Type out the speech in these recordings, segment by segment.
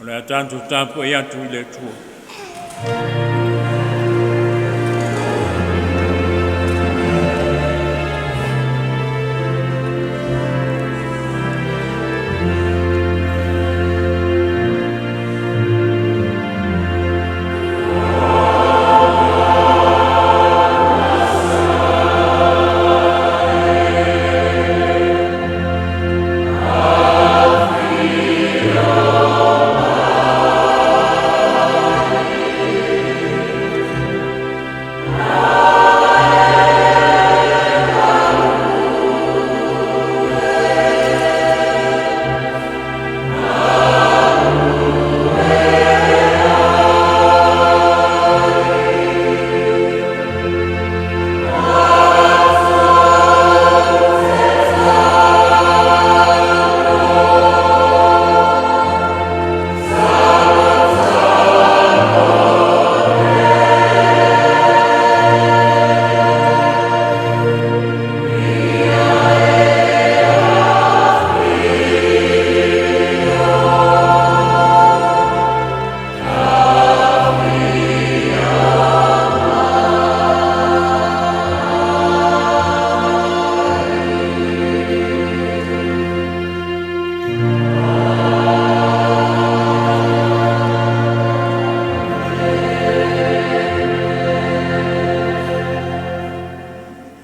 O le a tatou tapuai atu i le Atua.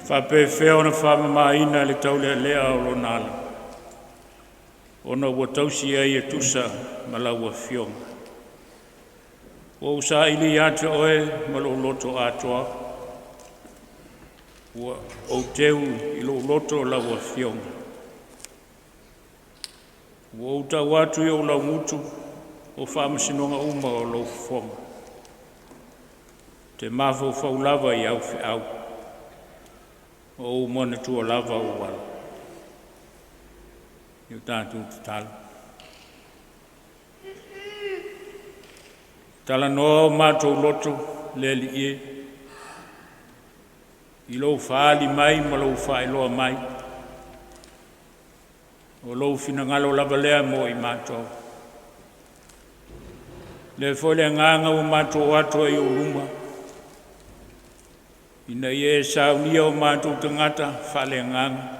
Faapefea ona faamamaina le taulealea o Lona Ala, ona ua tausi ai e tusa ma lau Afioga. Ua ou saili ia te Oe ma lou loto atoa, ua ou teu i lou loto lau Afioga. Ua ou tau atu i ou laugutu o faamasinoga uma o lou fofoga. Ou te mafaufau lava i au feau, ma ou manatua lava ou ala. Ia o tatou tatalo. Talanoa o matou loto le Alii e, i lou faaali mai ma lou faailoa mai, o lou finagalo lava lea mo i matou. O lea foi le agaga ua matou o atu ai i ou luma, ina ia e saunia o matou tagata faaleagaga,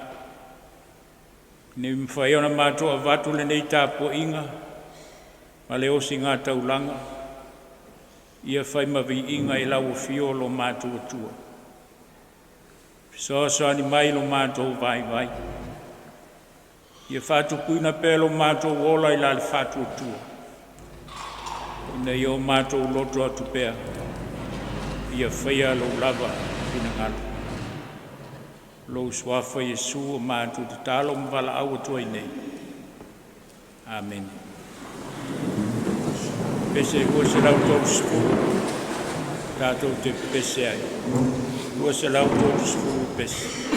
ina ia mafai ona matou avatu lenei tapuaiga ma le osigataulaga, ia fai ma viiga i lau afio lo matou Atua. Fesoasoani mai i lo matou vaivai, ia faatupuina pea lo matou ola i la le faatuatua, ina ia o matou loto atu pea, ia faia lou lava finagalo. Lou Suafa Iesu o matou tatalo ma valaau atu ai nei. Amene. Pese 230, tatou te pepese ai. 230 pese.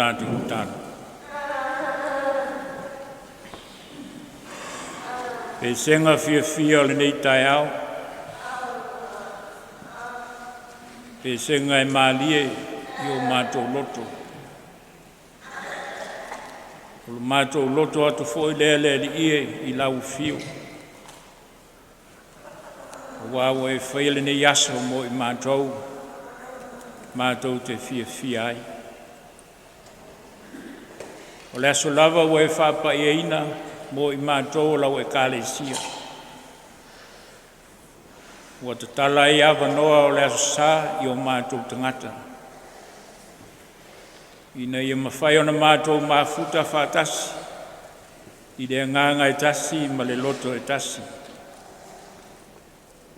tatou tatalo. Pesega fiafia o lenei taeao, pesega e malie i o matou loto. O lo matou loto atu foi lea le Alii e i lau afio, aua ua e faia lenei aso mo i matou, matou te fiafia ai. O le aso lava ua e faapaiaina mo i matou o lau Ekalesia, ua tatala ai avanoa o le Aso Sa i o matou tagata, ina ia mafai ona matou mafuta faatasi i le agaga e tasi ma le loto e tasi,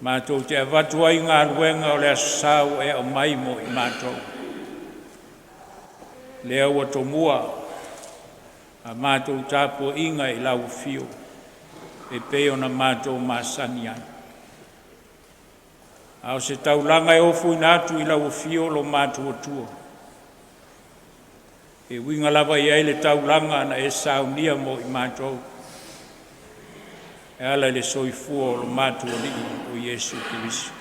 matou te avatu ai galuega o le Aso Sa ua e aumai mo i matou. Lea ua tomua a matou tapuaiga i lau afio e pei ona matou masani ai. A o se taulaga e ofoina atu i lau afio lo matou Atua, e uiga lava i ai le taulaga na e saunia mo i matou e ala i le soifua o lo matou Alii o Iesu Keriso.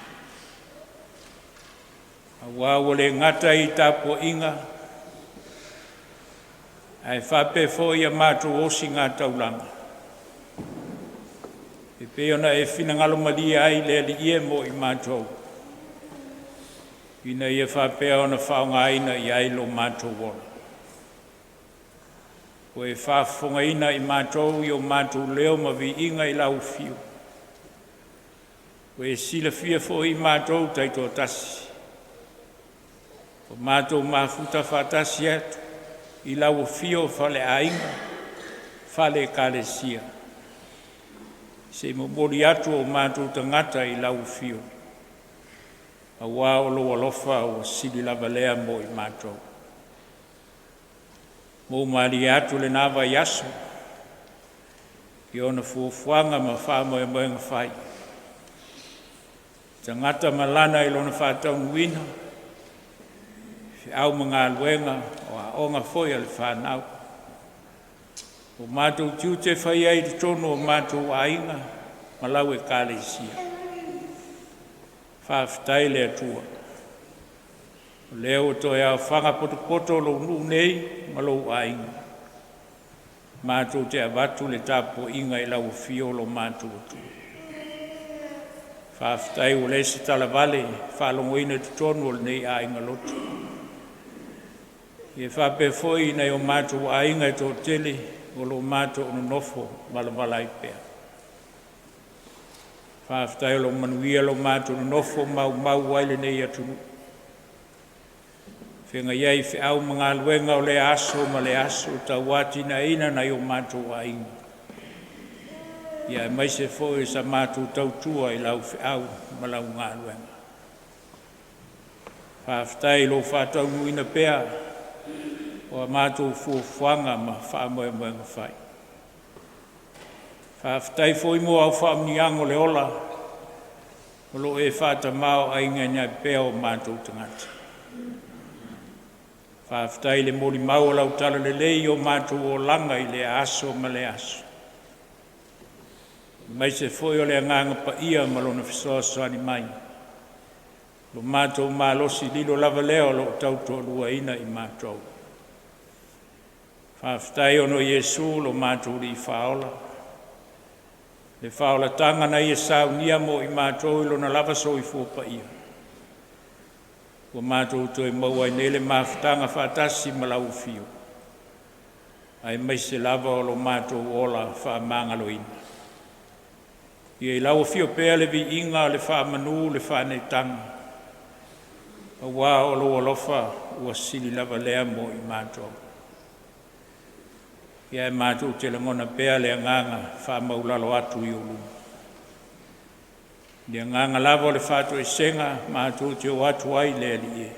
Aua ua le gata i tapuaiga ae faapea foi a matou osigataulaga e pei ona e finagalo malie ai le Alii e mo i matou, ina ia faapea ona faaaogaina i ai lo matou ola. Ua e faafofogaina i matou i o matou leo ma viiga i lau afio, ua e silafia foi i matou taitoatasi. Ua matou mafuta faatasi atu i lau afio faaleaiga, faale-Ekalesia, se i momoli atu o matou tagata i lau afio, aua o lou alofa ua sili lava lea mo i matou. Ua mou malie atu lena vaiaso i ona fuafuaga ma faamoemoega fai, tagata malana i lona faataunuuina, feau ma galuega, o aoga foi a le fanau. O matou tiute e faia ai i totonu o matou aiga ma lau Ekalesia. Faafetai i le Atua o lea ua toe aofaga potopoto lou nuu nei ma lou aiga, matou te avatu le tapuaiga i lau afio lo matou Atua. Faafetai ua leai se talavale e faalogoina i totonu o lenei aiga lotu. Ia faapea foi nai o matou aiga e toatele o lo o matou nonofo valavala ai pea. Faafetai o lo o manuia lo matou nonofo maumau ai lenei atunuu, feagai ai i feau ma galuega o lea aso ma lea aso e tauatiaeina nai o matou aiga, aemaise foi o sa matou tautua i lau feau ma lau galuega. Faafetai i lou faataunuuina pea o a matou fuafuaga ma faamoemoega fai. Faafetai foi mo au faamanuiaga o le ola o lo o e faatamaoaigaina ai pea o matou tagata. Faafetai i le molimau o lau talalelei i o matou olaga i lea aso ma lea aso, aemaise foi o le Agaga Paia ma Lona fesoasoani mai, lo matou malosi lilo lava lea o lo o tautoaluaina i matou. Faafetai ona o Iesu lo matou Alii Faaola, le faaolataga na Ia saunia mo i matou i Lona lava soifua paia, ua matou toe maua ai nei le mafutaga faatasi ma lau afio, aemaise lava o lo matou ola faamagaloina. Ia i lau afio pea le viiga, le faamanu, le faaneetaga, aua o lou alofa ua sili lava lea mo i matou. Ae matou te lagona pea le agaga faamaualalo atu i ou luma, i le agaga lava o le faatoesega matou te o atu ai le Alii e,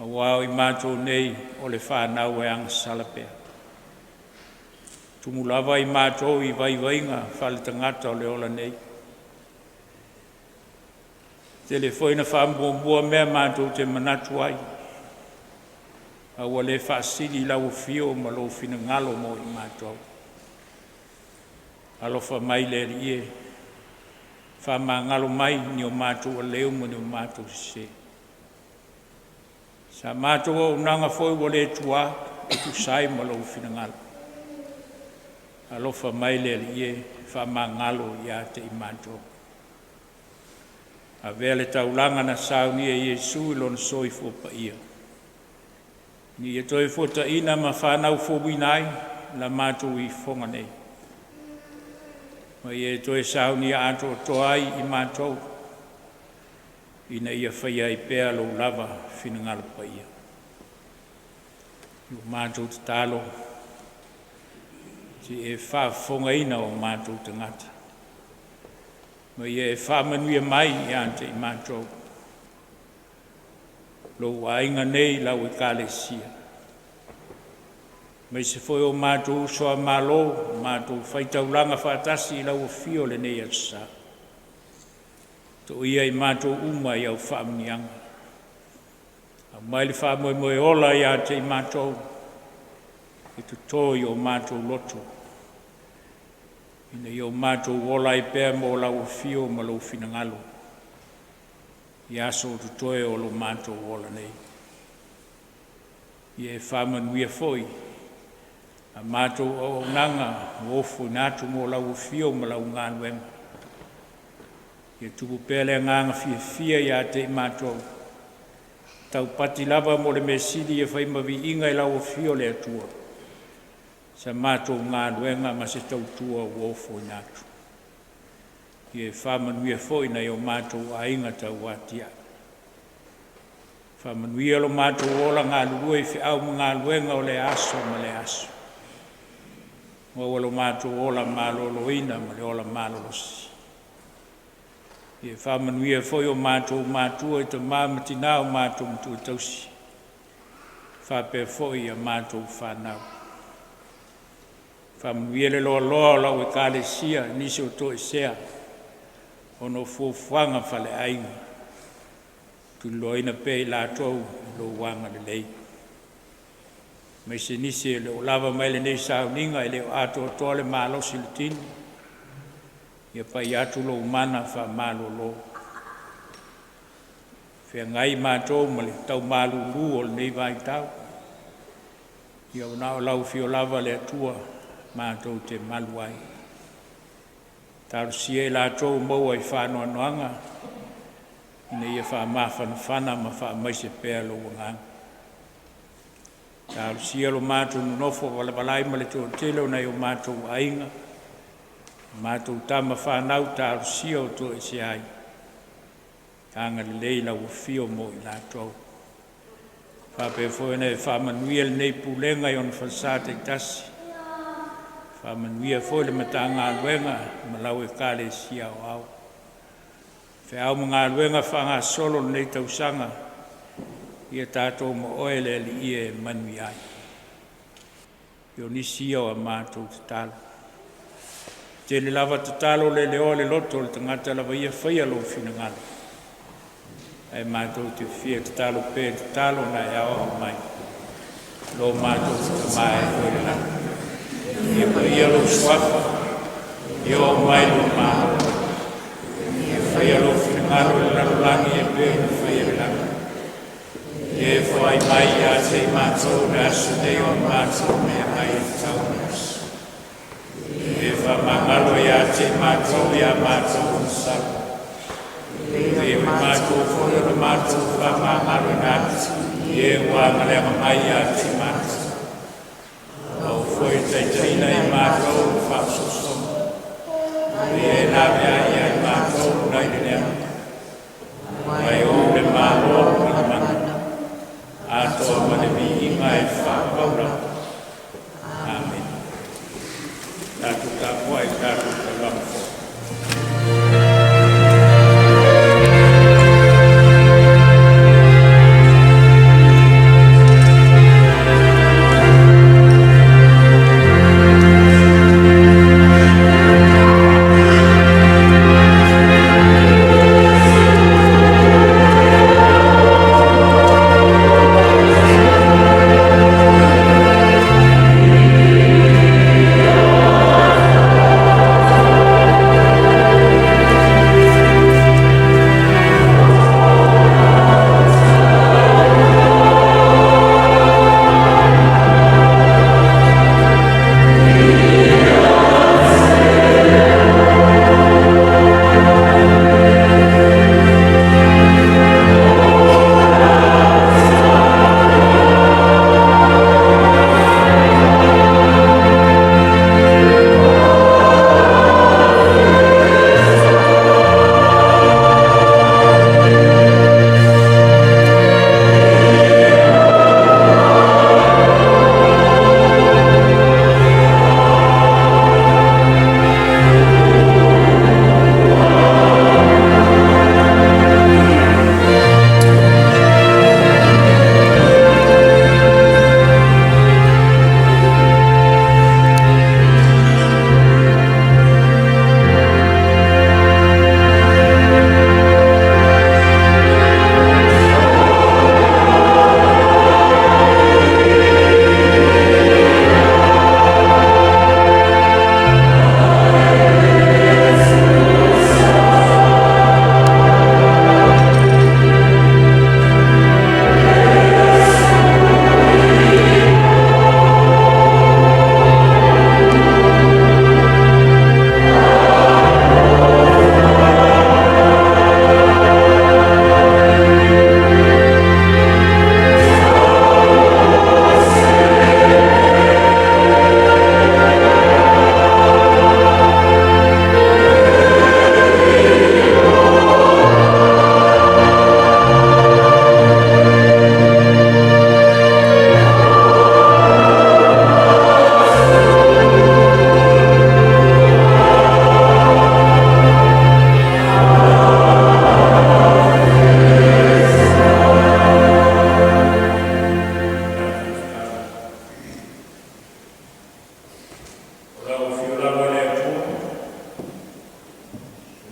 aua o i matou nei o le fanau e agasala pea. E tumu lava i matou i vaivaiga faaletagata o le ola nei. E tele foi ina faamuamua mea matou te manatu ai, A ua le faasili i lau afio ma lou finagalo mo i matou. Alofa mai le Alii e, faamagalo mai ni o matou aleu ma ni o matou sese. Sa matou auaunaga foi ua le tuā e tusa ai ma lou finagalo. Alofa mai le Alii e, faamagalo ia te i matou. Avea le taulaga na saunia e Iesu i lona soifua paia, ina ia toe fuata'ina ma fanau fouina ai la matou ifofoga nei, ma ia e toe saunia atoatoa ai i matou, ina ia faia ai pea lou lava finagalo paia. O le matou tatalo, se i e faafofogaina o matou tagata, ma ia e faamanuia mai ia te i matou, lou aiga nei, lau Ekalesia, aemaise foi o matou uso a Malo ua matou faitaulaga faatasi i lau afio i lenei aso Sa. Toia i matou uma i au faamanuiaga, aumai le faamoemoe ola ia te i matou e toto i o matou loto, ina ia o matou ola ai pea mo lau afio ma lou finagalo i aso o totoe o lo matou ola nei. Ia e faamanuia foi i la matou auaunaga ua ofoina atu mo lau afio ma lau galuega. Ia tupu pea le agaga fiafia ia te i matou, e taupati lava mo le mea sili e fai ma viiga i lau afio le Atua, i sa matou galuega ma se tautua ua ofoina atu. Ia e faamanuia foi i nai o matou aiga tauatiae. Faamanuia lo matou ola galulue i feau ma galuega o lea aso ma lea aso, maua lo matou ola maloloina ma le ola malolosi. Ia e faamanuia foi i o matou matua i tama ma tina o matou matua tausi, faapea foi a matou fanau. Faamanuia le loaloa o lau Ekalesia i nisi o toesea ona o fuafuaga faaleaiga, tuliloaina pea i latou i lou agalelei, aemaise nisi e le o lava mai lenei sauniga, e le o atoatoa le malosi o le tino, ia pai atu lou mana faamalolo. Feagai matou ma le tau malulu o lenei vaitau, ia ua na o lau afio lava le Atua matou te malu ai. Talosia i latou ua maua i faanoanoaga ina ia faamafanafana ma faamaise pea lou agaga. Talosia lo matou nonofo valavala ai ma le toatele o nai o matou aiga, o matou tama fanau, talosia o toesea ai, agalelei i lau afio mo i latou. Faapea foi ona e faamanuia lenei Pulega i ona falesa taitasi, faamanuia foi le Matagaluega ma lau Ekalesia Aoao. O feau ma galuega faagasolo o lenei tausaga, ia tatou ma Oe le Alii e manuia ai. O nisi ia o a matou tatalo. E tele lava tatalo leleoa i le loto o le tagata lava ia e faia lou finagalo, ae matou te fia tatalo pea i tatalo na e aoao mai. Lo matou Tama e oi le lagi, ia paia lou Suafa, ia oo mai lou Malo, ia faia lou finagalo i le lalolagi e pei ona faia i le lagi. Ia e foai mai ia te i matou i le aso nei o a matou meaai e tatau ona oso. Ia e faamagalo ia te i matou ia matou masalo, e pei o matou foi o na matou faamagaloina atu i e ua agaleaga mai ia te i matou. Aua foi ne i taitaiina i matou i le faasosoga, a ia e laveai ia i matou mai le leaga. Aua e Ou le Malo ma le mana, atoa ma le viiga e faavavau lava. Amene. Tatou tapuai i le tatou taulaga foi.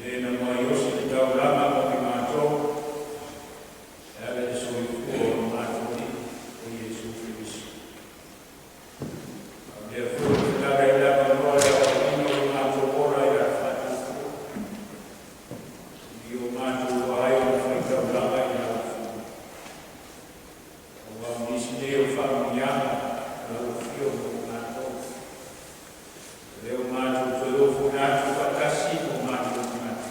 Le na maiosi le taulaga mo i matou, e ala i le soifua o lo matou Alii o Iesu Keriso. A o lea foi ua tatala ai le avanoa i le aoaoina o lo matou ola i la le faatuatua, ina ia o matou iloa ai ona faitaulaga i lau Afioga, aua o nisi nei o faamanuiaga o lau afio mo i matou, o lea ua matou toe ofoina atu faatasi ma o matou tagata.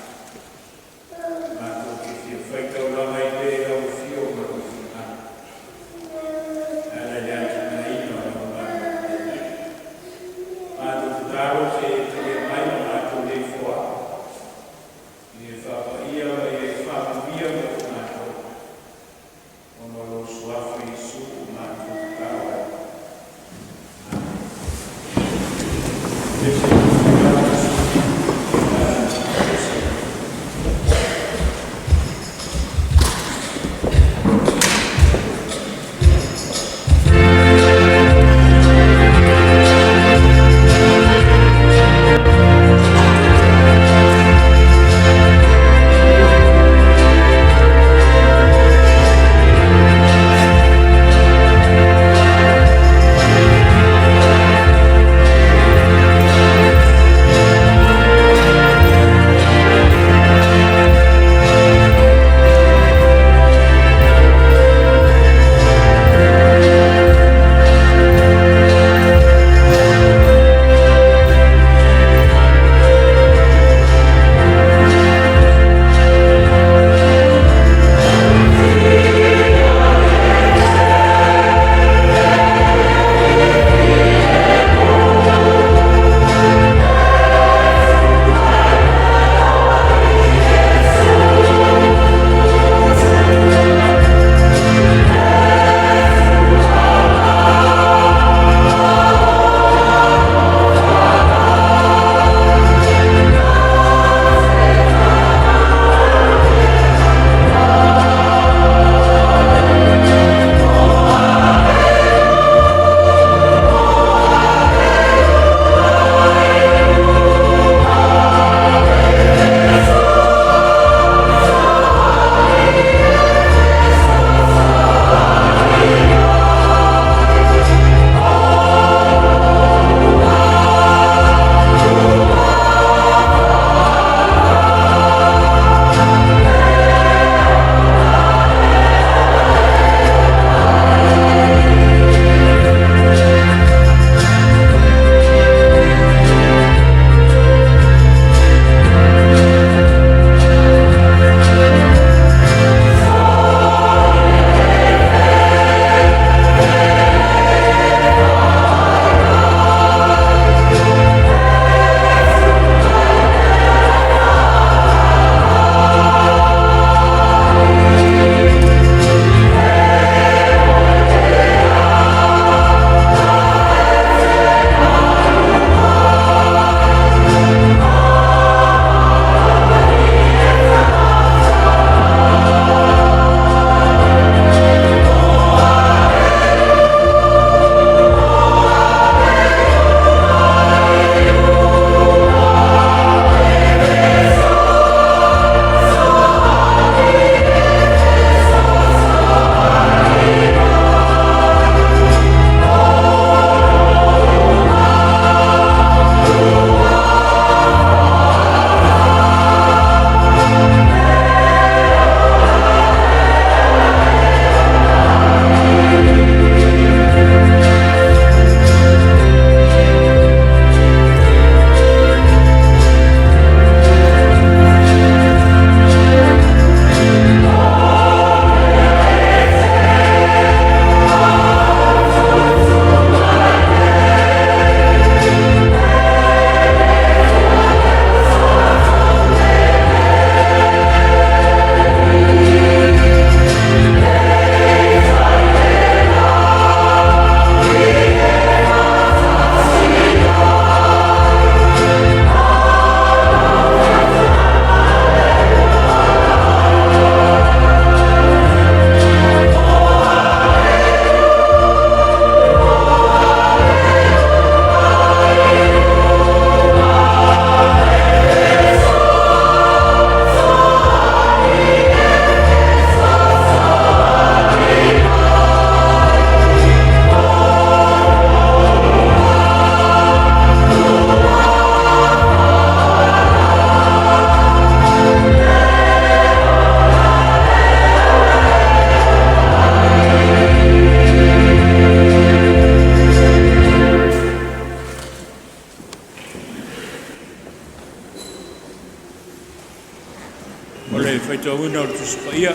le faitauina o le Tusi Paia.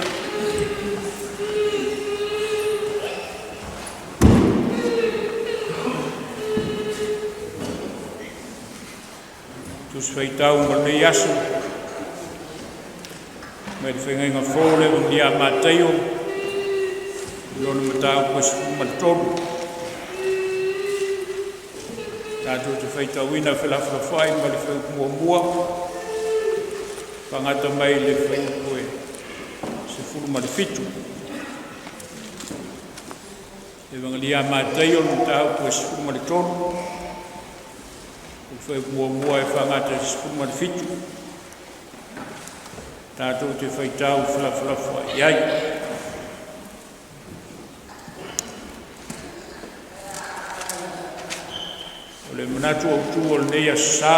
Tusi Faitau mo lenei aso mai le Feagaiga Fou le Evangeli a Mataio i lona mataupu e 13. Tatou te faitauina felafolafoai mai le fuaiupu muamua faagata mai le fuaiupu e 17. Evagelia a Mataio, le mataupu e 13, o le fuaiupu muamua e faagata i le 17. Tatou te faitau felafolafoai ai. O le manatu autu o lenei aso Sa,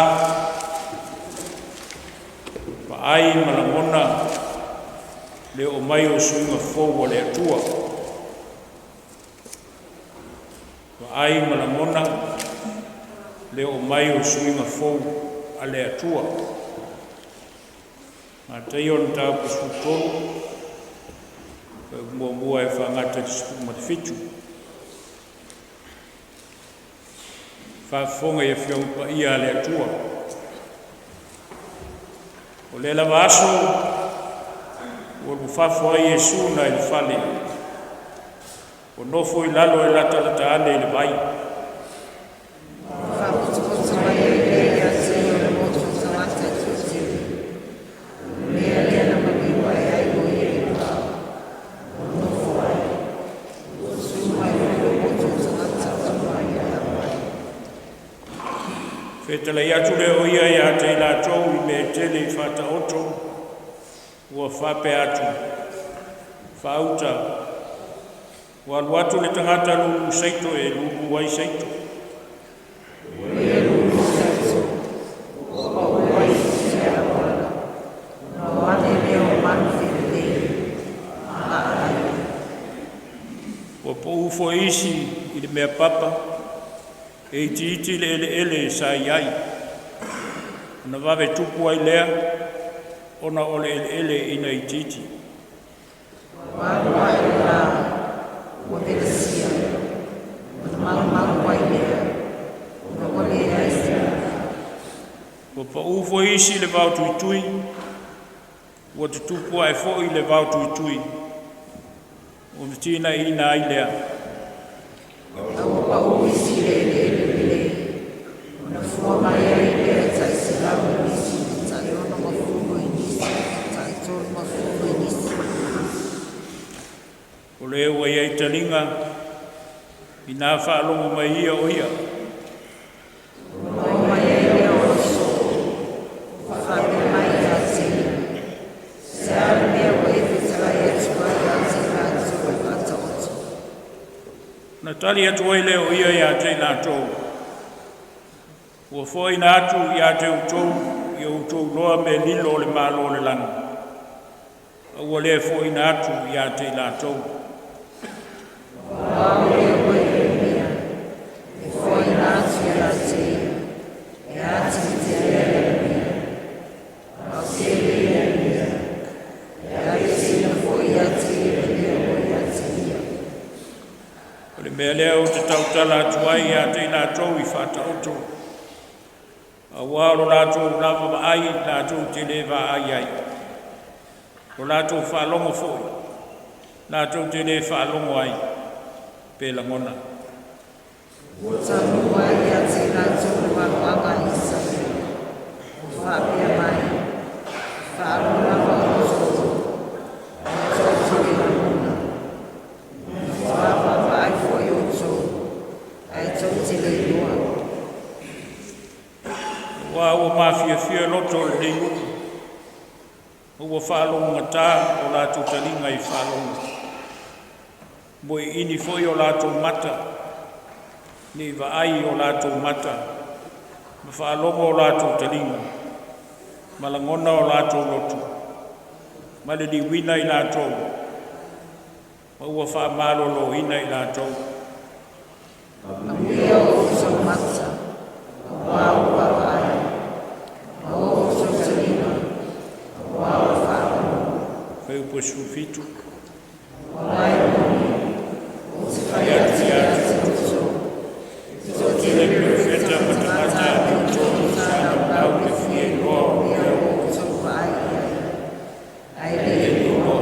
vaai ma lagona le oo mai o suiga fou a le Atua. Vaai ma lagona le oo mai o suiga fou a le Atua. Mataio le mataupu 13, fuaiupu muamua e faagata i le 17. Faafofoga i Afioga Paia a le Atua. O lea lava aso ua ulufafo ai Iesu nai le fale, ua nofo i lalo e latalata ane i le vai. Faapotopoto mai ai lea ia te ia o le loto o tagata e toatele. O le mea lea na maliu ae ai o Ia i luga, ua nofo ai, ua tutu mai foi le loto o tagata uma i le aumai. Fetalai atu lea o ia ia te i latou i mea e tele i faataoto, ua faapea atu, faauta, ua alu atu le tagata lulu saito e lulu ai saito. Ua ia lulu saito, ua pau ai isi auala, ona o ane lea o manu felelei, ma ai. Ua pau foi isi i le mea papa, e itiiti le eleele sa i ai. Ona vave tupu ai lea, ona o le eleele ina itiiti. Ua alu ae le la, ua velasia, ona magumagu ai lea, ona ua leai se afi. Ua pau foi isi i le vao tuitui, ua tutupu ae foi le vao tuitui, ona tinaiina ai lea. A ua pau isi i le eleele lelei, ona fua mai ai lea e tai 100 i nisi, e tai 60 i nisi, e tai 30 i nisi. O le ua i ai taliga, ina faalogo mai ia o ia. Ona oo mai ai lea o le soo, ua faapea mai ia te ia, se a le mea ua e fetalai atu ai ia te i latou e faataoto? Na tali atu ai lea o ia ia te i latou, ua foaiina atu ia te outou ia outou iloa mea lilo o le Malo o le lagi, a ua le foaiina atu ia te i latou. Aua o le ua Ieremia, e foaiina atu ia te ia, e atili ai Ieremia, a o tele Ieremia, e aveeseina foi ia te ia le mea ua ia te ia. O le mea lea ou te tautala atu ai ia te i latou i faataoto, aua o lo latou lava vaai latou te le vaai ai, o latou faalogo foi latou te le faalogo ai, pe lagona. Ua taunuu ai ia te i latou le mafuaaga a Isaia, ua faapea mai, e faalogo lava outou, ae tou te le lagona, e matua vaavaai foi outou, ae tou te le iloa. Aua ua mafiafia loto o lenei nuu, ma ua faalogogata o latou taliga i faalogo, ua iini foi o latou mata, ne i vaai o latou mata, ma faalogo o latou taliga, ma lagona o latou loto, ma liliuina i latou, ma ua faamaloloina i latou. Amuia o outou mata, aua ua vaavaai, ma o outou taliga, aua ua faalogo. fuaiupu e 17. Aua e moni, ou te fai atu ia te outou, e toatele perofeta ma tagata amiotonu sa naunau e fia iloa o mea ua outou vaai i ai, ae le i iloa.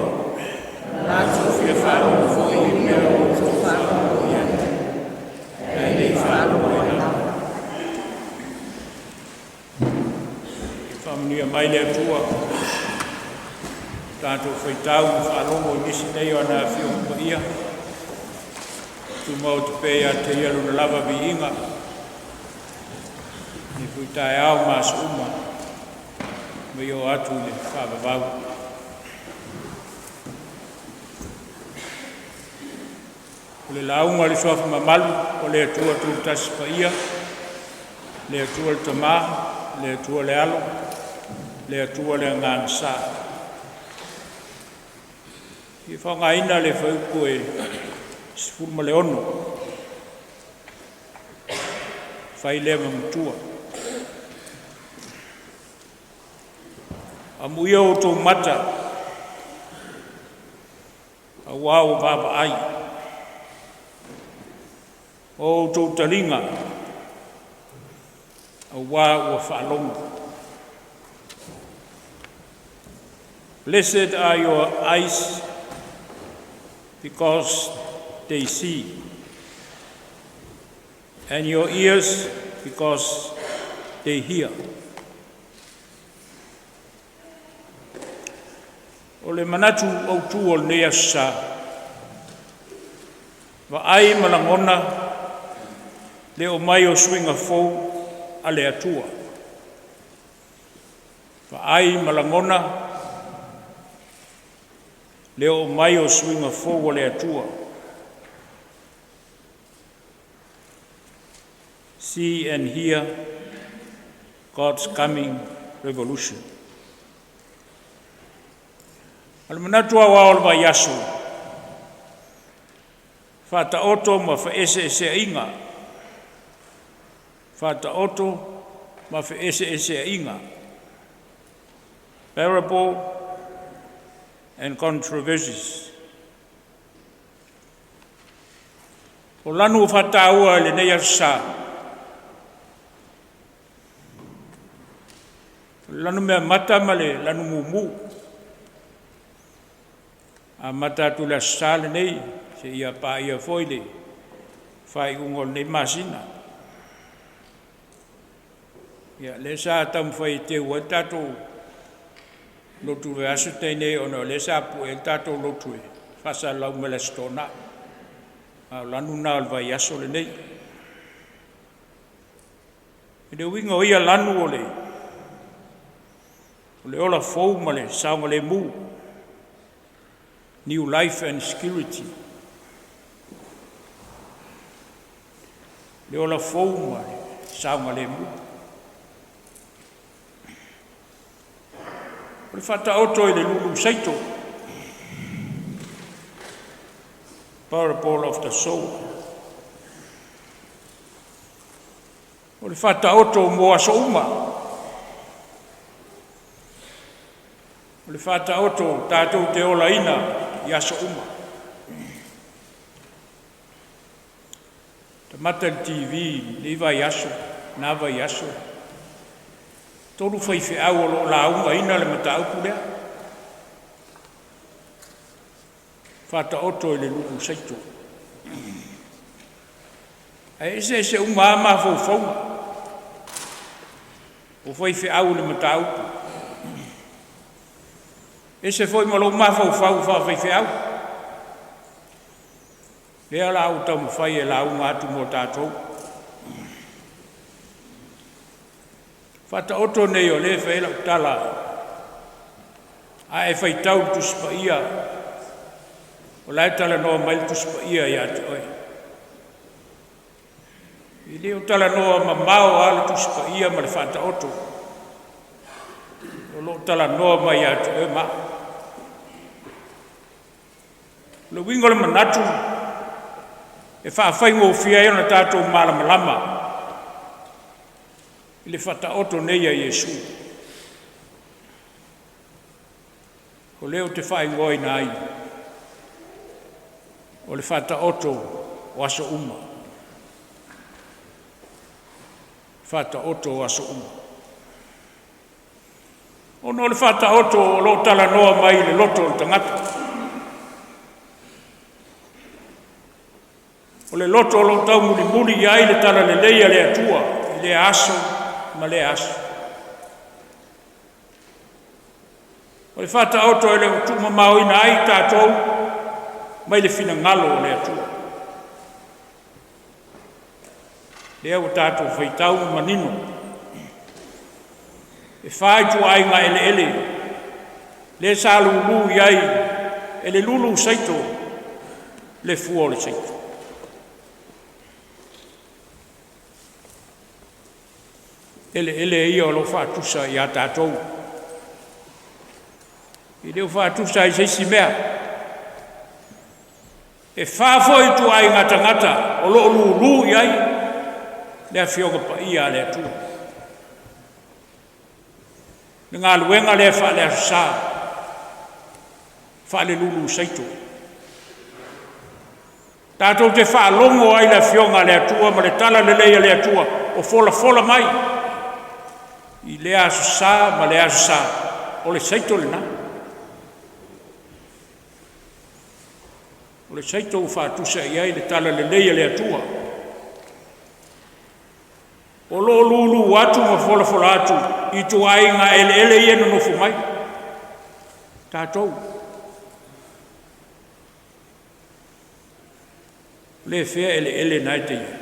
Na latou fia faalogo foi i mea ua outou faalogo i ai, ae le i faalogo ai lava. Faamanuia mai le Atua, tatou faitau ma faalogo i nisi nei o ana Afioga Paia, tumau atu pea ia te Ia Lona lava viiga, i lenei foi taeao ma aso uma, ma ia oo atu i le faavavau. O le lauga a le Suafa mamalu o le Atua Tulutasi Paia, le Atua le Tama, le Atua le Alo, le Atua le Agaga Sa. E fia faaaogaina le fuaiupu e 16 e fai lea ma matua. Amuia outou mata aua ua vaavaai, o outou taliga aua ua faalogo. Blessed are your eyes because they see, and your ears because they hear. O le manatu autu o lenei aso Sa, vaai ma lagona le oo mai o suiga fou a le Atua. Vaai ma lagona le oo mai o suiga fou a le Atua. See and hear God's coming revolution. O le manatu aoao o le vaiaso, faataoto ma feeseeseaiga, faataoto ma feeseeseaiga. Parable and controversies. O lanu ua faataua i lenei aso Sa, o le lanumeamata ma le lanumumu. E amata atu i le Aso Sa lenei seia paia foi le faaiuga o lenei masina. Ia lea sa taumafai e teu ai le tatou lotu i le vaiaso na tea nei ona o lea sa pue ai le tatou lotu e faasalalau mai le Aso Toonai, a o lanu lena o le vaiaso lenei. I le uiga o ia lanu o le ola fou ma le saogalemu, new life and security. Le ola fou ma le saogalemu. O le faataoto i le lulu saito, parable of the sower. O le faataoto mo aso uma. O le faataoto tatou te olaina i aso uma. Tamata i le TV i lenei vaiaso, na vaiaso, tolu faifeau o lo o laugaina le mataupu lea. Faataoto i le lulu saito. Ae eseese uma lava mafaufauga o faifeau i le mataupu. E ese foi ma lou mafaufau faafaifeau. Lea la ua taumafai e lauga atu mo tatou. Faataoto nei o lea e fai ai lau tala, a e faitau i le Tusi Paia, o la e talanoa mai le Tusi Paia ia te oe. E le o talanoa mamao lava le Tusi Paia ma le Faataoto. O lo o talanoa mai ia te oe ma au. O le uiga o le manatu, e faafaigofie ai ona tatou malamalama i le Faataoto nei a Iesu. O lea ou te faaigoaina ai o le Faataoto o aso uma. Faataoto o aso uma. Ona o le Faataoto o lo o talanoa mai i le loto o le tagata. O le loto o lo o taumulimuli i ai le talalelei a le Atua i lea aso ma lea aso. O le Faataoto e le o tuumamaoina ai tatou mai le finagalo o le Atua. Lea ua tatou faitau ma manino, e fa ituaiga eleele lea sa lulu i ai e le lulu saito le fua o le saito. Eleele ia o lo o faatusa ia tatou, e le o faatusa i se isi mea. E fa foi ituaiga tagata o lo o lulu i ai le Afioga Paia a le Atua. Le galuega lea faale-Aso Sa, faale-lulu saito. Tatou te faalogo ai i le Afioga a le Atua ma le talalelei a le Atua o folafola mai i lea Aso Sa ma lea Aso Sa, o le saito lena. O le saito ua faatusa i ai le talalelei a le Atua, o lo o lulu atu ma folafola atu i ituaiga eleele ia e nonofo mai tatou. Le fea eleele na e te i ai?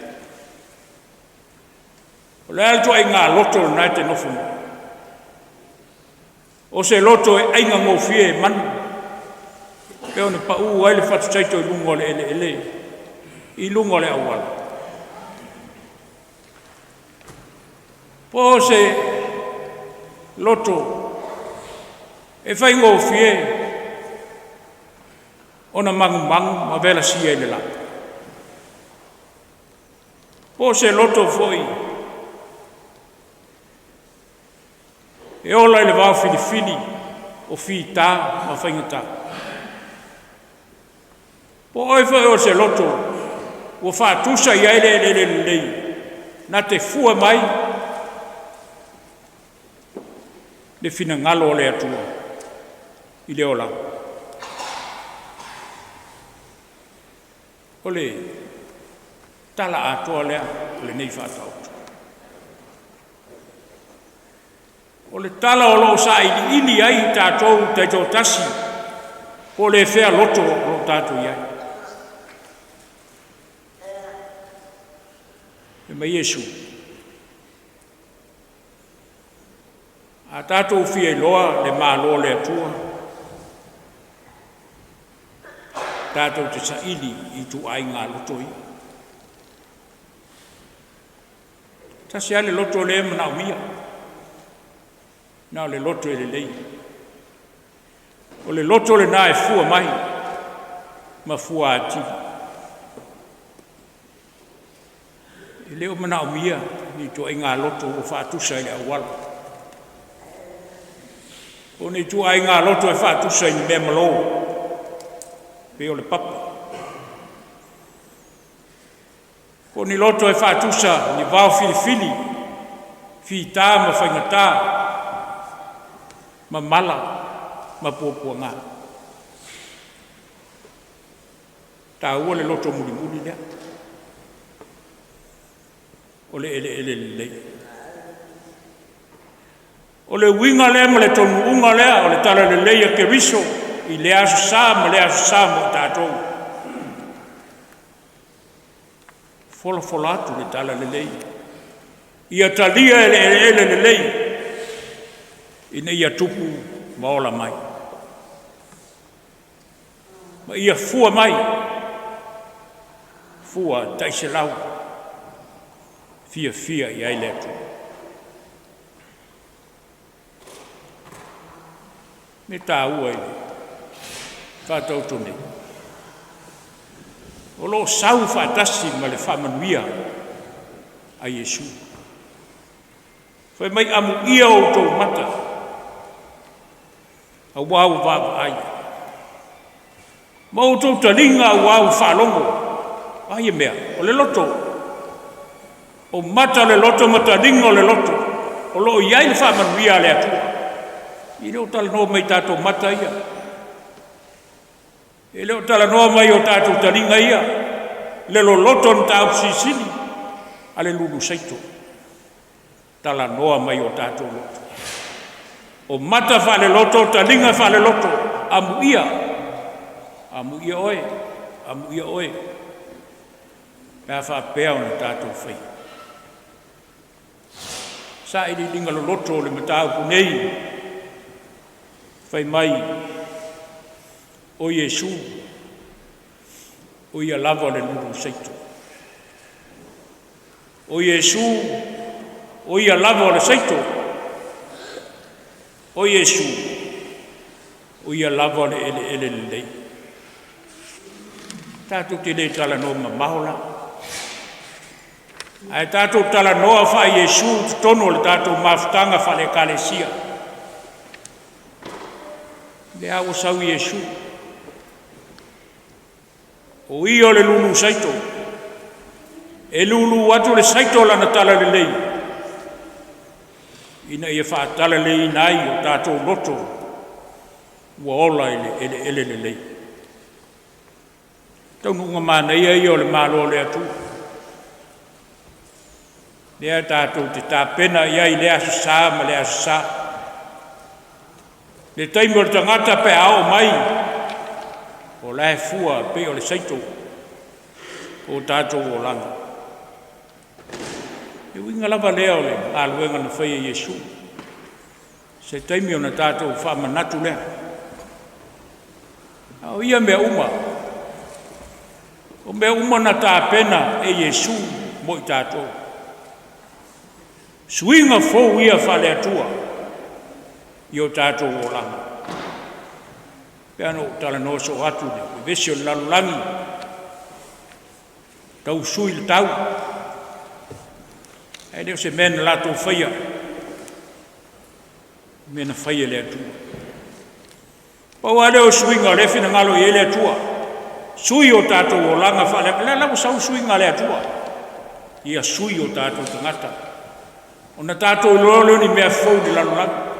O le a le ituaiga loto lena e te nofo ma oe? O se loto e aigagofie e manu, pei ona pau ai le fatu saito i luga o le eleele i luga o le auala. Po o se loto e faigofie ona magumagu ma velasia i le la? Po o se loto foi e ola i le vaofilifili o fita ma faigata? Po o oe foi o se loto ua faatusa i ai le eleele lelei na te fua mai le finagalo o le Atua i le olaga? O le tala atoa lea o lenei Faataoto. O le tala o lo o sailiili ai tatou taitoatasi po o le fea loto o lo o tatou i ai. Fai mai Iesu, a tatou fia iloa le Malo o le Atua, tatou te saili i ituaiga loto ia. Tasi lava le loto lea e manaomia, na o le loto e lelei. O le loto lena e fua mai ma fua atili. E le o manaomia ni ituaiga loto ua faatusa i le auala, po o ni ituaiga loto e faatusa i ni meamalo pei o le papa, po o ni loto e faatusa i ni vaofilifili, fita ma faigata, ma mala ma puapuaga. E taua le loto mulimuli lea, o le eleele lelei. O le uiga lea ma le taunuuga lea o le talalelei a Keriso i lea Aso Sa ma lea Aso Sa mo i tatou. Folafola atu le talalelei, ia talia e le eleele lelei ina ia tupu ma ola mai, ma ia fua mai fua taiselau fiafia i ai le Atua. Me taua i le faataoto nei, o lo o sau faatasi ma le faamanuia a Iesu. Fai mai, amuia outou mata. Auā ua vaavaai, ma outou taliga auā ua faalogo. O a ia mea? O le loto. O mata o le loto ma taliga o le loto, o lo o i ai le faamanuia a le Atua. E le o talanoa mai i tatou mata ia, e le o talanoa mai i o tatou taliga ia, le loloto o le mataupu silisili a le lulu saito. Talanoa mai i o tatou loto. O mata faaleloto, taliga faaleloto, amuia, amuia oe, amuia oe pe a faapea ona tatou faia. Sailiiliga loloto o le mataupu nei, fai mai o Iesu, o Ia lava o le lulu saito. O Iesu, o Ia lava o le saito. O Iesu, o Ia lava o le eleele lelei. Tatou te le talanoa mamao la, ae tatou talanoa faa-Iesu i totonu o le tatou mafutaga faale-Ekalesia. O lea ua sau Iesu, o Ia o le lulu saito, e lulu atu le saito o Lana talalelei ina ia faatalaleleiina ai o tatou loto ua ola i le eleele lelei. O taunuuga manaia ia o le Malo o le Atua, lea tatou te tapena i ai i lea Aso Sa ma lea Aso Sa. Le taimi o le tagata pe a oo mai, o la e fua e pei o le saito o tatou olaga. Le uiga lava lea o le galuega na faia e Iesu, se taimi ona tatou faamanatu lea. A o ia mea uma, o mea uma na tapena e Iesu mo i tatou. Suiga fou ia faale-Atua i o tatou olaga. E pei ona ou talanoa soo atu i le vevesi o le lalolagi, tau sui le tau, ae le o se mea na latou faia, o le mea na fai e le Atua. Pau lava lea o suiga o lea e finagalo i ai le Atua, sui o tatou olaga faaleaganuu. O lea la ua sau le suiga a le Atua, ia sui o tatou tagata, ona tatou iloa lea o ni mea fou i le lalolagi.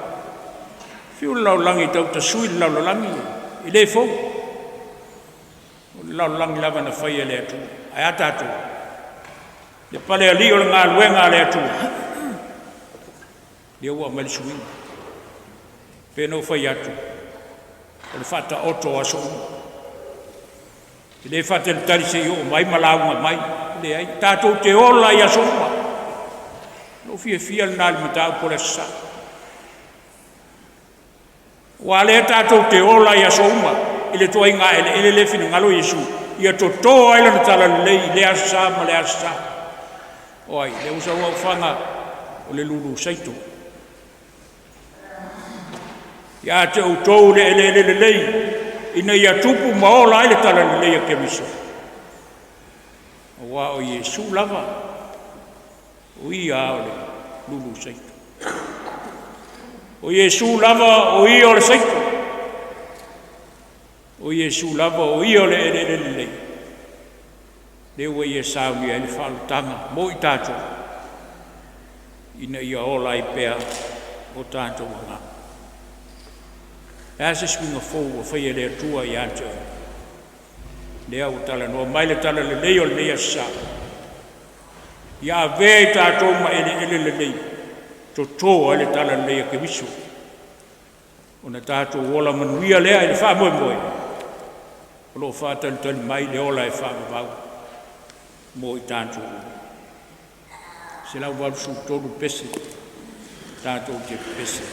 Fiu le lalolagi e tau tasui le lalolagi, e le fou. O le lalolagi lava na faia e le Atua. Ae a tatou? Le palealii o le galuega a le Atua, lea ua aumai le suiga. E pei ona ou fai atu, o le faataoto o aso uma. E le faatalitali se i oo mai ma lauga mai. E leai, tatou te ola i aso uma. Lou fiafia lena i le mataupu o le Aso Sa. Aua o lea tatou te ola i aso uma i le ituaiga eleele lea e finagalo Iesu ia toto ai lana talalelei i lea Aso Sa ma lea Aso Sa. O ai? Lea ua sau fana o le lulu saito. Ia te outou le eleele lelei ina ia tupu ma ola ai le talalelei a Keriso. Aua o Iesu lava, o Ia o le lulu saito. O Iesu lava, o Ia o le saito. O Iesu lava, o Ia o le eleele lelei. Lea ua ia saunia ai le faaolataga mo i tatou, ina ia ola ai pea o tatou agaga. O le a se suiga fou ua faia e le Atua ia te oe? Lea ua talanoa mai le talalelei o lenei Aso Sa, ia avea i tatou ma eleele lelei, toto ai le talalelei a Keriso, ona tatou ola manuia lea i le faamoemoe o lo o faatalitali mai le ola e faavavau mo i tatou uma. 183 pese tatou te pepese.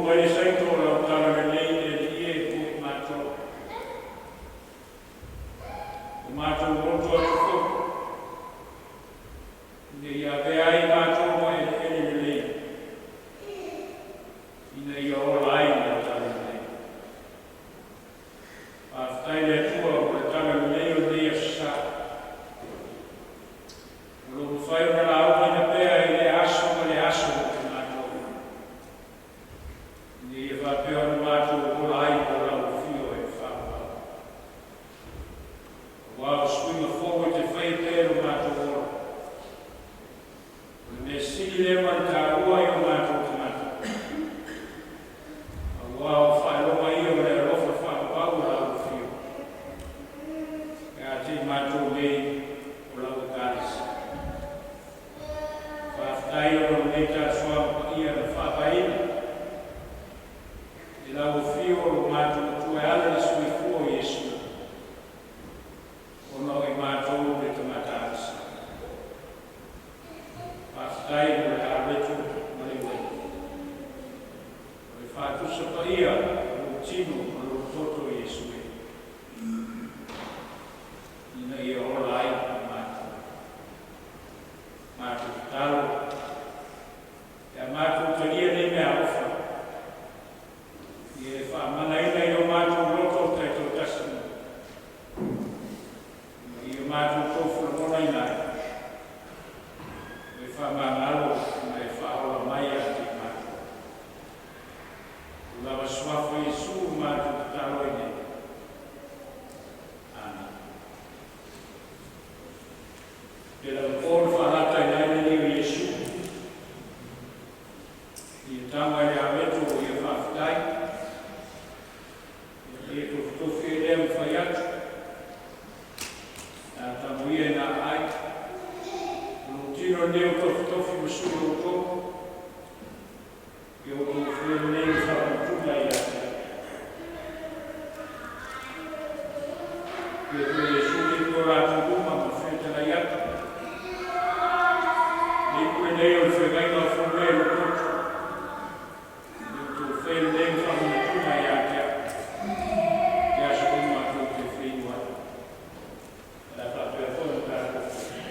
ulu ai le saito o lau talalelei le Alii e mo i matou. O matou loto atu foi, ina ia avea ai matou ma eleele lelei, ina ia ola ai lau talalelei. Faafetai i le Atua mo le talalelei o lenei aso Sa. O lo o mafai ona laugaina pea i lea aso ma lea aso mo i matou. Ina ia faapea ona matou ola ai mo lau afio e whaapau. Aua o suiga fou e te faia pea i lo matou ola. O le mea sili lea ma le taua i o matou tagata. Aua o faailoga ia o le alofa faapapau o lau afio. Ia te i matou nei o lau Ekalesia. Faafetai ona o lenei talisoaga paia na faavaeina. I lau afio o lo matou Atua e ala i le soifua o Iesu, ona o i matou le tagata sa. Faafetai mo le aweto ma le uai. O le faatusa paia o lou tino ma lou toto Iesu e. Ina ia ola ai i matou. Matou tatalo, ia matou talia nei meaalofa. Ia e faamanaina i o matou loto taitoatasi. Ma ia matou tofu lagonaina ai. E faamagalo ma e faaola mai ia te i matou. I lava suafa Iesu matou tatalo ai nei. Amen. Pe lava po na faalata i lai le alii o Iesu. Ia taga i le aweto o ia faafetai. Ia ia tofitofi e lea mawhai atu. A tamo ia i nā ai. O lo tino nei o tofitofi ma sui o outou. Ia outou faia lenei ma faamanatuga ia te au. Ia foi Iesu le ipu o latou luma ma fetalai atu. Le ipu lenei o le feagaiga fou e lou toto. Ia outou faia lenei ma faamanatuga ia te au. I aso uma tou te feinu ai. O le a faapea foi ona tatou faia.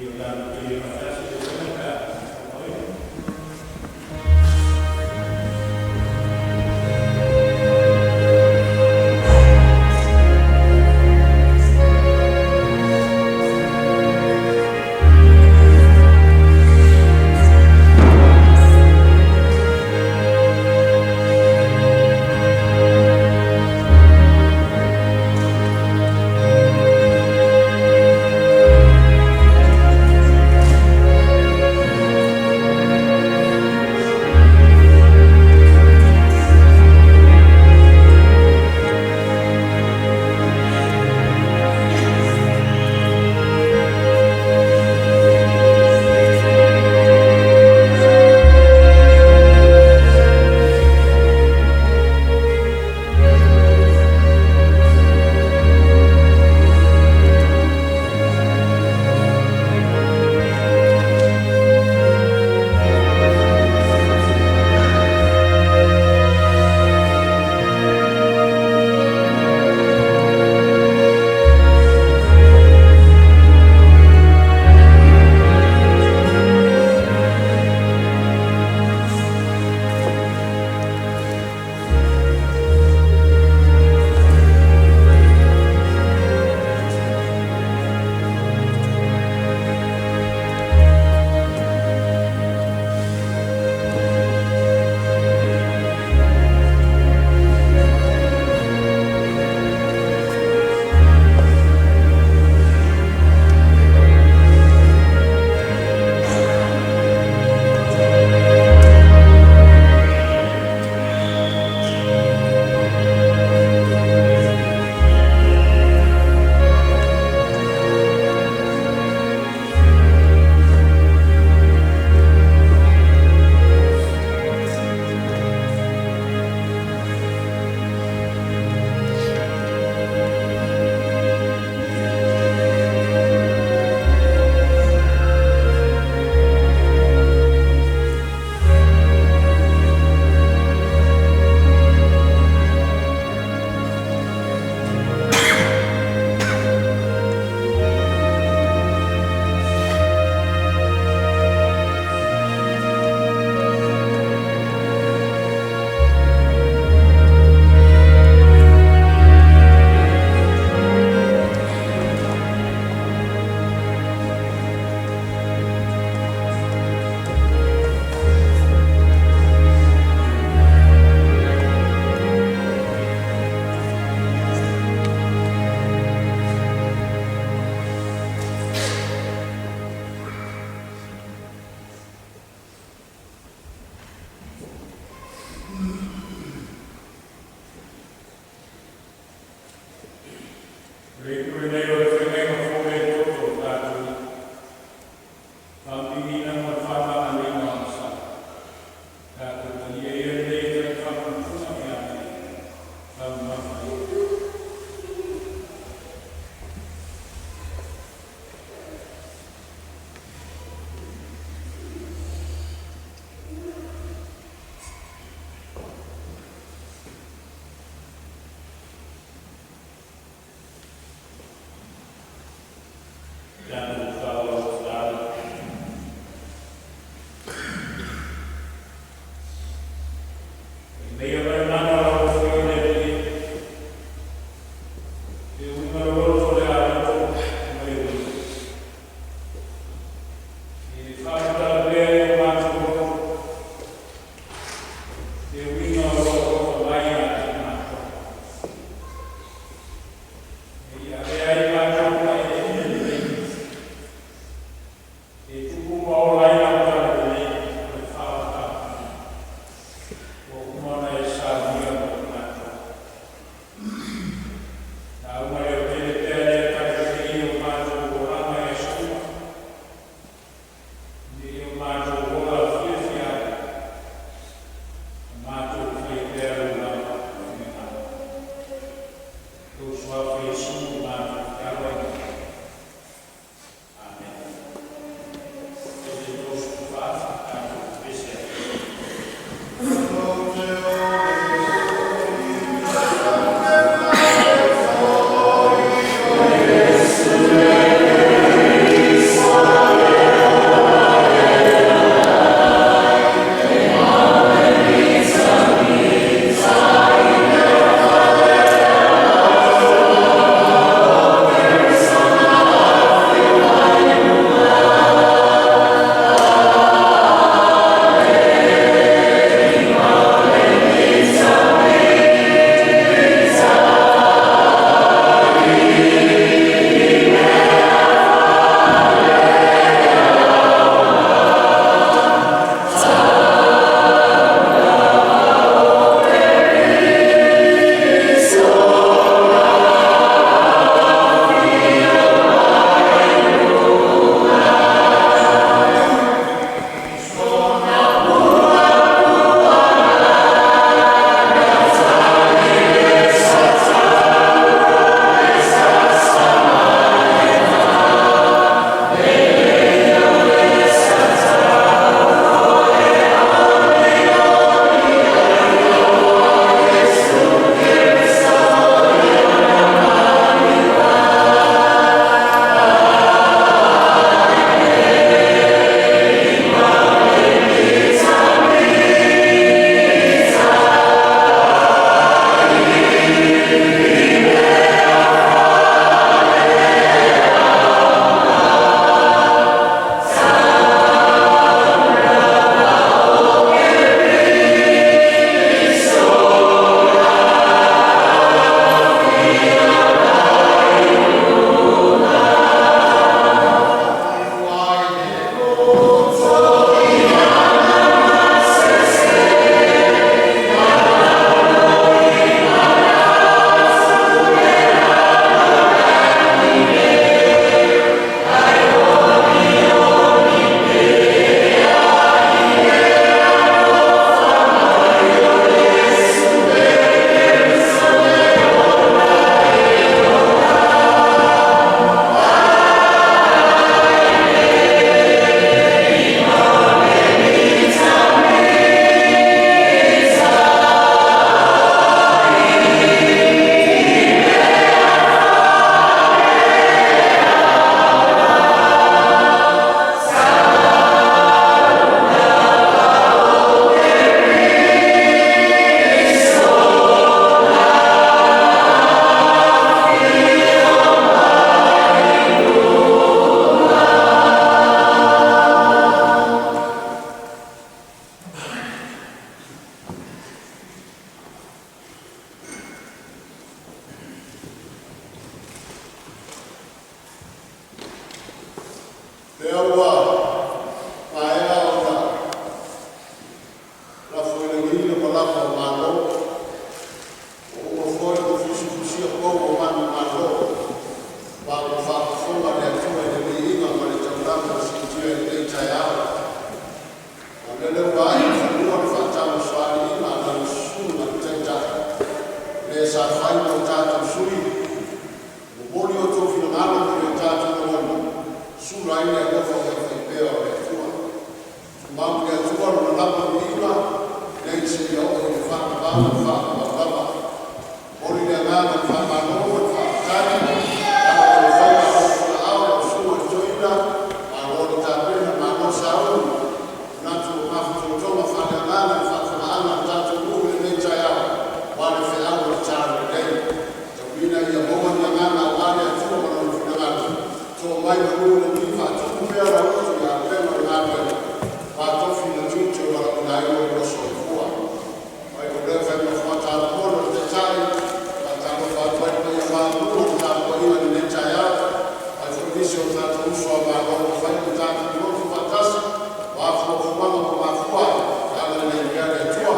Amen. Lea ua maea ona lafo i lagi le malama o malo, ua uma foi ona fusifusia pou o manumalo, ma ua faafofoga le Atua i le viiga ma le taulaga siitia i lenei taeao. A o lele ua ae i fanua le faatamasoaliiga a lau Susuga i le Taitai, o le sa fai ma o tatou sui, momoli outou finagalo ma ni o tatou lagona, sula ai le alofa faifaipea o le Atua. Tumau i le Atua Lona lava viiga nei seia oo i le faavavau o le faavavau lava. E momoli le agaga o le faamalo ma le faafetai i ala o faiva o fuaao lau Susuga i le Toeaina, malo le tapena malo sauni. E manatu ua mafatotoga faaleagaga le faafofogaaga a le tatou atunuu i lenei taeao aua le feau o le Talalelei. Tauina ia maua ni agaga aua le Atua ma Lona finagalo, toa mai manu i lagi, faatumu pea lau utu i le avega o le galuega ua tofi ma tiute ua valaauina ai lou soifua. O lea faimea le Taitai, faatalofa atu ai i le paia maualuga o le tapuaiga i lenei taeao, ae foi nisi o tatou uso a Malo ua mafai ona tatou nonofu faatasi, o a fuafuaga ua mafua ai, ia agalelei pea le Atua.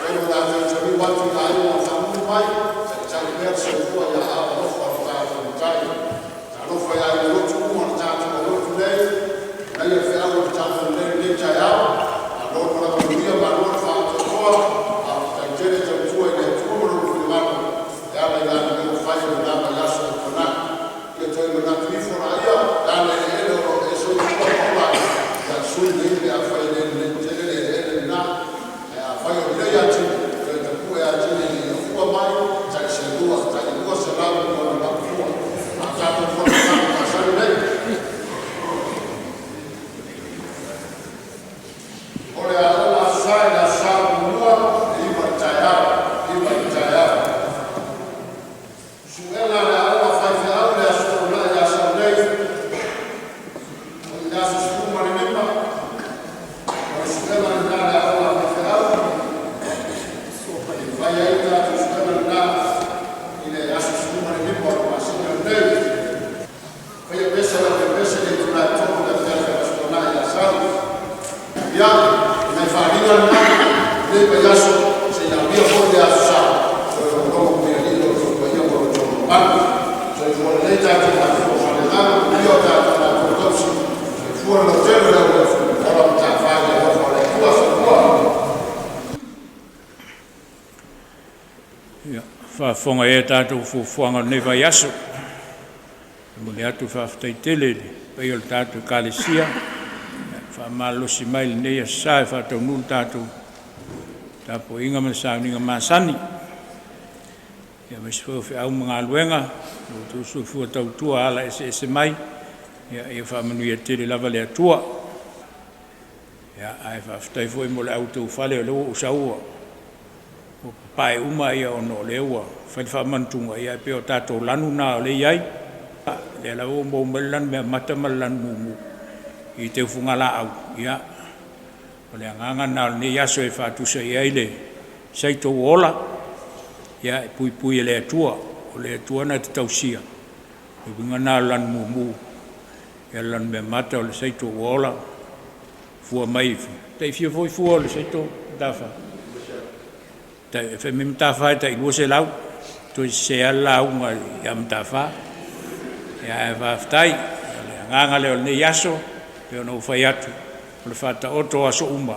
Atonu o le a toe taliu atu i aiga o fagugu mai, taitai pea le soifua i aao alofa o lo tatou Matai. Talofa i aiga lotu uma o le tatou aulotu nei e agaia le feau o le Talalelei i lenei taeao, malo le malaga manuia, malo le faatoatoa, faafetai tele tautua i le Atua ma Lona finagalo e ala i galuega fai o lena vaiaso ua tuanai. Ia toe manatu ifo laia, o le a le eleele o lo o e soifua ma ola ai, ia sui nei pe afai e le lelei tele le eleele lena. Ae afai o lelei atili, toe tapue atili ina ia fua mai tai seelua tai 200 miliona lau fua. A o le tatou fonotaga masani nei, o le Aoga Aso Sa i le Aso Sa muamua e 9:00 i le taeao, 9:00 i le taeao. Suega a le Aoga Faifeau i le Aso Toonai ia Saturday i le aso 15, o le suega lena a le aoga a faifeau. E fai ai le tatou suega lena i le aso 15 o le masina lenei. Faia pesa lau pepese i le itula e 3:00 i le afiafi o le Aso Toonai ia sau. Ia, o nai faaaliga na o lenei vaiaso seia aulia foi le Aso Sa e toe logologo pea i lo outou paia ma lo outou mamalu. Soifua lelei lo tatou mafuta faaleagaga, manuia lo tatou matua tausii, soifua le lautele. Ola mataafa i le alofa o le Atua. Soifua. Ia, faafofoga ea i tatou fuafuaga o lenei vaiaso. E momoli atu le faafetai tele i le paia o le tatou Ekalesia ua faamalolosi mai i lenei Aso Sa e faataunuu le tatou tapuaiga ma le sauniga masani, aemaise foi o feau ma galuega i lo outou soifua tautua ala eseese mai. Ia faamanuia tele lava le Atua. Ia, ae faafetai foi mo le auteufale o lea ua ou sau ua papae uma ona o lea ua fai le faamanatuga, ae pei o tatou lanu na o lea e i ai. O lea lava ua maua mai le lanumeamata ma le lanumumu i teufugalaau. Ia, o le agaga lena o lenei aso e faatusa i ai le saito ua ola, ia e puipui e le Atua. O le Atua na te tausia, o le uiga lena o le lanumumu, ia o le lanumeamata o le saito ua ola, fua mai, tai fia foi fua o le saito Mataafa? Fai mai Mataafa e tai 200, toe sese lava le lauga ia Mataafa. Ia ae faafetai, o le agaga lea o lenei aso, pei ona ou fai atu, o le faataoto o aso uma,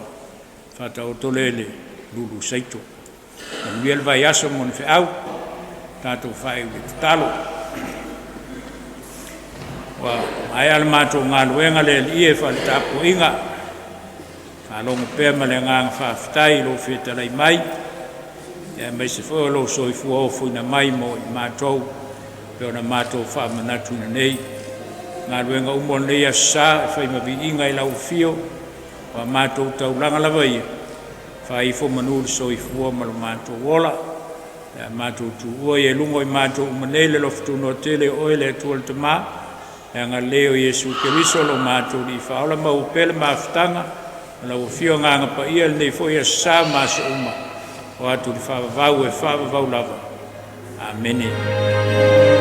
faataoto lea i le lulu saito. Manuia le vaiaso ma ona feau, tatou faaiu i le tatalo. Ua maea le matou galuega le Alii e faale-tapuaiga, faalogo pea ma le agaga faafetai i lou fetalai mai, aemaise foi o lou soifua ofoina mai mo i matou e pei ona matou faamanatuina nei. Galuega uma o lenei Aso Sa e fai ma viiga i lau afio, o a matou taulaga lava ia, faaifo manu i le soifua ma lo matou ola. O le a matou tuua ia i luga o i matou uma nei le alofa tunoa tele o Oe le Atua le Tama, le agalelei o Iesu Keriso lo matou Alii Faaola, maua pea le mafutaga ma lau Afio Agaga Paia i lenei foi Aso Sa ma aso uma, oo atu i le faavavau e faavavau lava. Amene.